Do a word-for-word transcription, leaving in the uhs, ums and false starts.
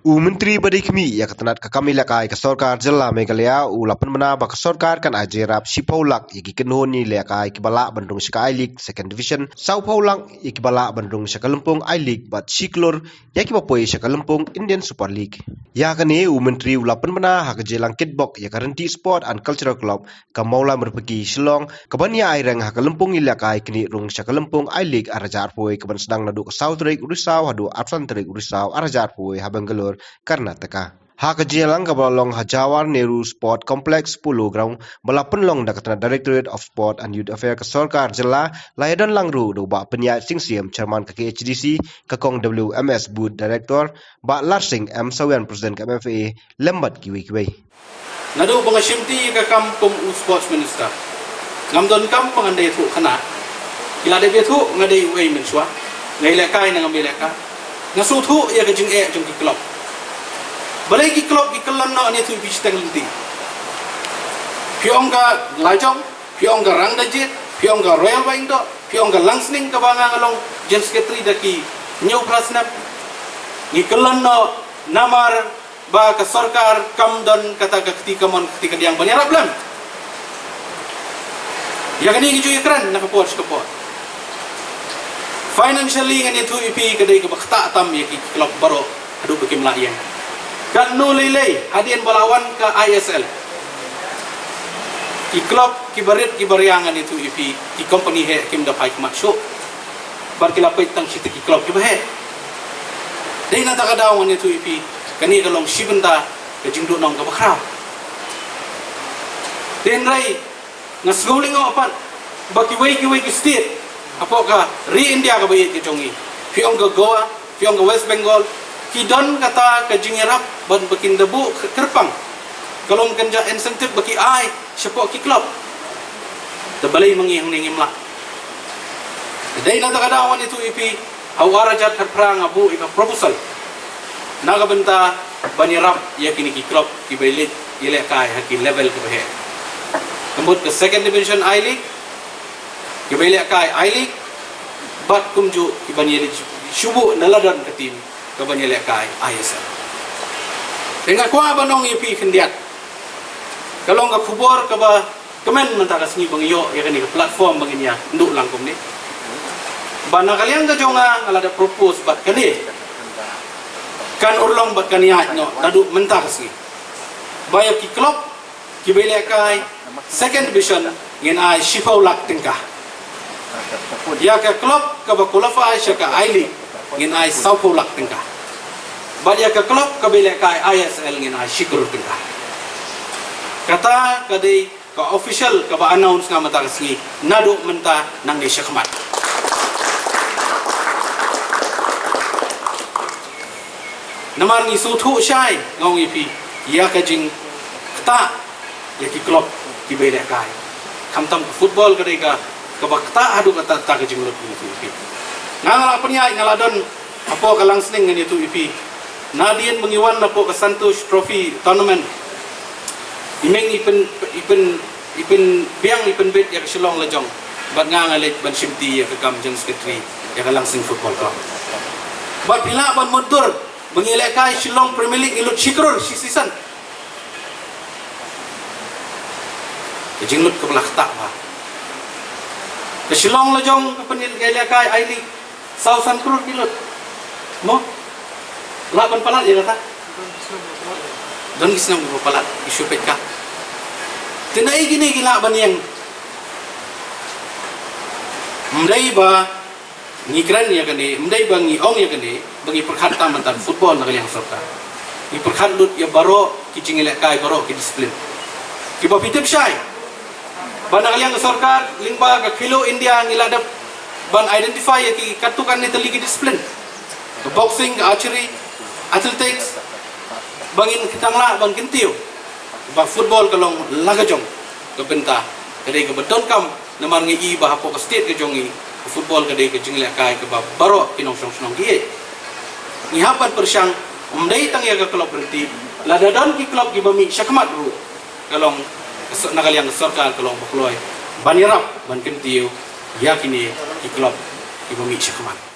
U Myntri ba dei khmih ïa ka tnat ka kam ïalehkai ka Sorkar Jylla Meghalaya u la pynbna ba ka Sorkar kan ai jingïarap shiphew lak ïa ki kynhun ïalehkai kiba lah ban rung sha ka I-League Second Division, sawphew lak ïa kiba lah ban rung sha ka lympung I-League bad shi klur ïa kiba poi sha ka lympung Indian Super League. Ïa kane u Myntri u la pynbna ha ka jingialang kitbok ïa ka Rynti Sport and Cultural Club ka Mawlai Marpeki Shillong, kaban ïa aireng ha ka lympung ïalehkai knieh rung sha ka lympung I-League ar hajar arphew kaban sdang naduh ka saw tarik u Risaw haduh arphew san tarik u Risaw ar hajar arphew ha Bangalore, Karnataka. Ha ka jingialang kaba la long ha Jawahar Nehru Sport Complex Polo Ground ba la pynlong da ka tnat Directorate of Sport and Youth Affairs ka Sorkar Jylla, la ïadon lang ruh da u Bah Pynïaid Sing Syiem, Chairman ka K H A D C, ka Kong W M S Booth, Director, Bah Larsing M Sawian, President ka M F A, lem bad kiwei kiwei. Naduh ba nga shimti ka kam kum u Sports Minister, ngam don kam ba ngan da ïathuh kane. Ki la dep ïathuh nga dei uei mynshuwa, nga ïalehkai ne ngam ïalehkai. Nga sngewthuh ïa ka jingeh jong ki club. Balei ki club ki kyllon noh ne ïathuh ïa phi shiteng lynti. Phi ong ka Lajong, phi ong ka Rangdajied, phi ong ka Royal Baingdoh, phi ong ka Langsning kaba nga nga long General Secretary da ki hynñiew phra snem. Ngi kyllon noh namar ba ka sorkar kam don kata ka kti kamon ka kti kadiang ban ïarap lem. Ïa kane ngi ju ïakren na ka por sha ka por. Financially ngan ïathuh ïa phi ka dei kaba ktah tam ïa ki club baroh haduh ba kim lah ïeng. Katno lei lei hadien ba la wan ka I S L, ki club kiba rit kiba ria ngan ïathuh ïa phi, ki company heh kim da phai khmat shuh. Bad ki la peit tang shi tylli ki club kiba heh. Dei na kata ka daw ngan ïathuh ïa phi, kane ka long shi bynta ka jingduhnong kaba khraw. Te hynrei nga sngew lyngngoh pat ba kiwei kiwei ki state hapoh ka ri India kaba ïeit ka jong ngi, phi ong ka Goa, phi ong ka West Bengal, ki don kata ka jingïarap ban ba kin da buh kyrpang. Ka long kynja incentive ba ki ai shapoh ki club. Te balei ma ngi hangne ngim lah? Dei na kata ka daw ngan ïathuh ïa phi, ha u ar hajar khatphra nga buh ïa ka proposal na ka bynta ban ïarap ïa kine ki club kiba ïaleh, ïalehkai ha ki level kiba heh. Ka mut ka Second Division I-League, kiba ïalehkai I-League, bad kumjuh kiban ïaleh shu buh na la don ka team kaban ïalehkai I S L. Te nga kwah ban ong ïa phi khyndiat, ka long ka khubor kaba kmen mynta ka sngi ba ngi ïoh ïa kane ka platform ba ngin ïa duh lang kumne. Ba na ka liang ka jong nga nga la da propose bad kane kan urlong bad kan ïaid noh naduh mynta ka sngi, ba ïa ki club kiba ïalehkai Second Division ngin ai shiphew lak tyngka. Ïa ka club kaba qualify sha ka I-League ngin ai sawphew lak tyngka. Bad ïa ka club kaba ïalehkai I S L ngin ai shi klur tyngka. Kata ka dei ka official kaba announce nga mynta ka sngi, naduh mynta nangne shakhmat. Namar ngi sngewthuh shai, nga ong ïa phi, ïa ka jingktah ïa ki club kiba ïalehkai. Khamtam ka football ka dei ka, kaba ktah haduh katta katta ka jinglut, ngi ïathuh ïa phi. Nga nga la pynïaid, nga la don hapoh ka Langsning, ngan ïathuh ïa phi. Nadien ba ngi wan hapoh ka Santosh Trophy tournament, i mei i pyn, i pyn, i pynbiang, i pynbit ïa ka Shillong Lajong. Bad nga nga leit ban shimti ïa ka kam General Secretary ïa ka Langsning Football Club. Bad phi lah ban mutdur ba ngi ïalehkai Shillong Premier League ngi lut shi klur shi season. Ka jinglut kaba la ktah bha. Ka Shillong Lajong ka pynïalehkai I-League, saw san klur ngi lut. Mo? Lah ban palat ïa kata? Don ki snem ba palat, ki shu peit ka. Te naei kine ki lah ban ïeng? Ym dei ba ngi kren ïa kane, ym dei ba ngi ong ïa kane ba ngi pyrkhat tam mynta football na ka liang sorkar. Ngi pyrkhat lut ïa baroh ki jingïalehkai, baroh ki discipline. Kiba phi tip shai ba na ka liang ka sorkar, lyngba ka Khelo India, ngi la dep ban identify ïa ki katto katne tylli ki discipline. Ka boxing, ka archery, athletics, ba ngin tang lah ban kyntiew ba football ka long la ka jong ka bynta, ka dei kaba donkam. Namar ngi i ba hapoh ka state ka jong ngi, ka football ka dei ka jingïalehkai kaba baroh ki nongshong shnong ki ïeit. Ngi hap ban pyrshang, ym dei tang ïa ka club Rynti, lada don ki club kiba mih shakhmat ruh, ka long ka so-, na ka liang ka sorkar ka long ba kloi ban ïarap ban kyntiew ïa kine ki club kiba mih shakhmat.